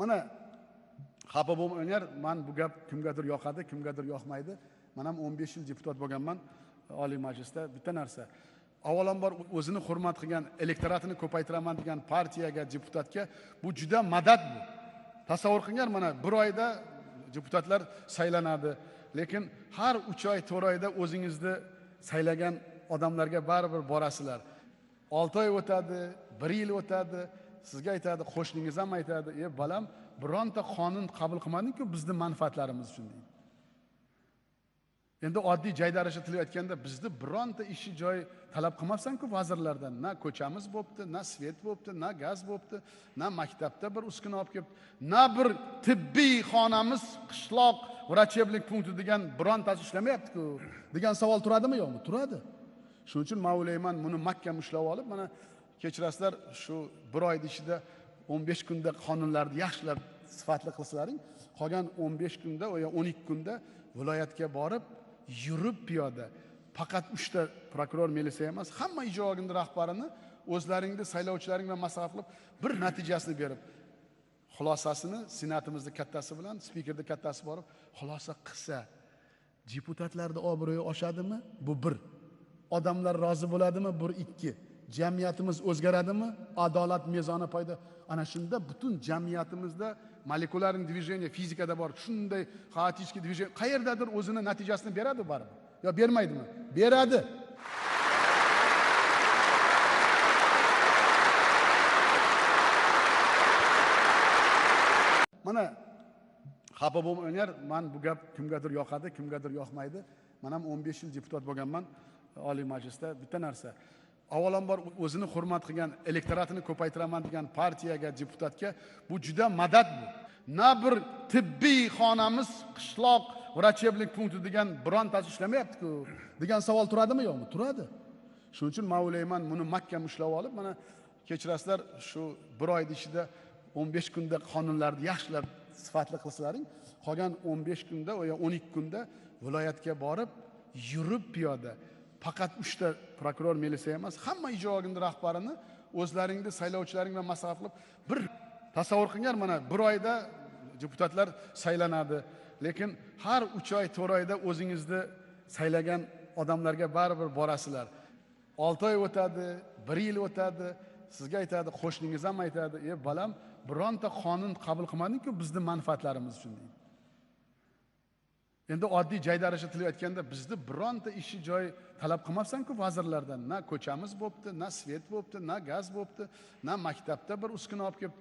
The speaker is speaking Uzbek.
Mana xafa bo'lmanglar, man bu gap kimgadir yoqadi, kimgadir yoqmaydi. Men ham 15 yil deputat bo'lganman Oliy Majlisda. Bitta narsa, avvalambor o'zini hurmat qilgan, elektoratini ko'paytiraman degan partiyaga, deputatga bu juda madad bu. Tasavvur qilinglar, mana bir oyda deputatlar saylanadi, lekin har 3 oy, 4 oyda o'zingizni saylagan odamlarga baribir borasizlar. 6 oy o'tadi, 1 yil o'tadi, sizga aytadi, qo'shningiz ham aytadi, "E balam, bironta qonun qabul qilmading-ku bizni manfaatlarimiz uchun" deydi. Endi oddiy jaydarasha tilda aytganda, bizni bironta ishi joy talab qilmabsan-ku vazirlardan. Na ko'chamiz bo'pti, na svet bo'pti, na gaz bo'pti, na maktabda bir uskuna olib kelibdi, na bir tibbiy xonamiz, qishloq vracheblik punkti degan birontasi ishlamayapti-ku degan savol turadimi yo'qmi? Turadi. Shuning uchun men o'ylayman, buni mahkam ushlab olib, mana kechirasizlar, shu bir oyning ichida 15 kunda qonunlarni yaxshilab sifatli qilsalaring, qolgan 15 kunda yoki 12 kunda viloyatga borib yurib piyoda faqat 3 ta prokuror, militsiya emas, hamma ijro organi rahbarini o'zlaringni saylovchilaring bilan maslahat qilib bir natijasini berib, xulosasini senatimizning kattasi bilan spikerning kattasi borib xulosa qilsa, deputatlarning obro'yi oshadimi? Bu bir. Odamlar rozi bo'ladimi? Bir, ikki. Jamiyatimiz o'zgaradimi? Adolat mezoni paydo. Ana shunda butun jamiyatimizda molekularning движение fizikada bor, shunday хаотический движение qayerdadir o'zini natijasini beradi baribir. Yo bermaydimi? Beradi. Mana xafa bo'lmanglar, man bu gap kimgadir yoqadi, kimgadir yoqmaydi. Men ham 15 yil deputat bo'lganman Oliy Majlisda. Bitta narsa, avvalambor o'zini hurmat qilgan, elektoratini ko'paytiraman degan partiyaga, deputatga bu juda madad bu. Na bir tibbiy xonamiz, qishloq vracheblik punkti degan birontasi ishlamayapti-ku degan savol turadimi yo'qmi? Turadi. Shuning uchun men o'ylayman, buni mahkam ushlab olib, mana kechirasizlar, shu bir oyning ichida 15 kunda qonunlarni yaxshilab sifatli qilsalaring, qolgan 15 kunda yoki 12 kunda viloyatga borib yurib piyoda faqat 3 ta prokuror, militsiya emas, hamma ijro organi rahbarini o'zlaringni saylovchilaring bilan maslahat qilib bir tasavvur qilinglar, mana bir oyda deputatlar saylanadi, lekin har 3 oy, 4 oyda o'zingizni saylagan odamlarga baribir borasizlar. 6 oy o'tadi, 1 yil o'tadi, sizga aytadi, qo'shningiz ham aytadi, "E balam, bironta qonun qabul qilmading-ku bizni manfaatlarimiz uchun" deydi. Endi oddiy jaydarasha tilda aytganda, bizni bironta ishi joy talab qilmabsan-ku vazirlardan. Na ko'chamiz bo'pti, na svet bo'pti, na gaz bo'pti, na maktabda bir uskuna olib kelibdi.